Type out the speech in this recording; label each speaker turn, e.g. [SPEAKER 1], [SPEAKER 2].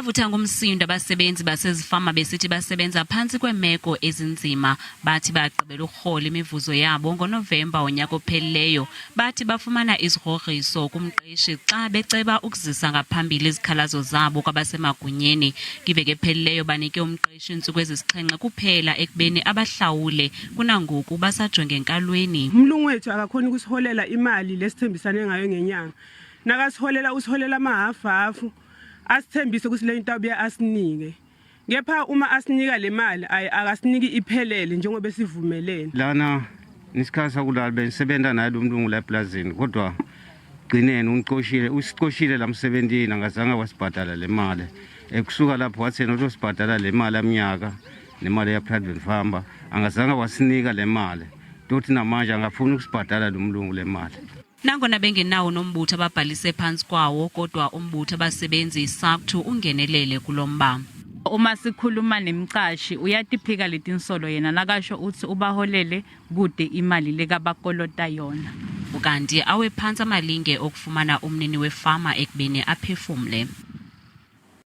[SPEAKER 1] Bavutha ngumsindo abasebenzi basezifama besithi basebenza phantsi kweemeko ezinzima. Bathi bagqibela ukurhola imivuzo yabo ngoNovemba wonyaka ophelileyo. Bathi bafumana izigrogriso kumqeshi xa beceba ukuzisa ngaphambili izikhalazo zabo kwabasemagunyeni. Kwiveki ephelileyo banike umqeshi iintsuku ezisixhenxe kuphela ekubeni abahlawule. Kunangoku basajonge enkalweni.
[SPEAKER 2] Umlungu wethu akakhoni ukusiholela imali lesithembisane ngayo ngenyanga. Nakasiholela usiholela amahafu hafu. Asithembise ukuthi le into abuye asinike. Kepha uma asinika le mali ayi akasiniki iphelele njengoba esivumelene.
[SPEAKER 3] Lana nisikhathi sakulala bengisebenza naye lo mlungu la eplazini kodwa gcineni ungicoshile usicoshile la msebentini angazange wasibhadala le mali. Ekusuka lapho wathi yena utosibhadala le mali amnyaka nemali ya private farmer angazange wasinika le mali. Tothi namanje angafuni ukusibhadala lo mlungu le mali.
[SPEAKER 1] Nangona bengenawo nombutho ababhalise phantsi kwawo, kodwa umbutho abasebenzi iSACTU ungenelele kulo mba.
[SPEAKER 4] Uma sikhuluma nemcashi uyatiphika letinsolo yena nakasho uthi ubaholele kude imali lekabakolota yona.
[SPEAKER 1] Ukanti awe phantsi amalinge okufumana umnini wefama ekubeni aphefumle.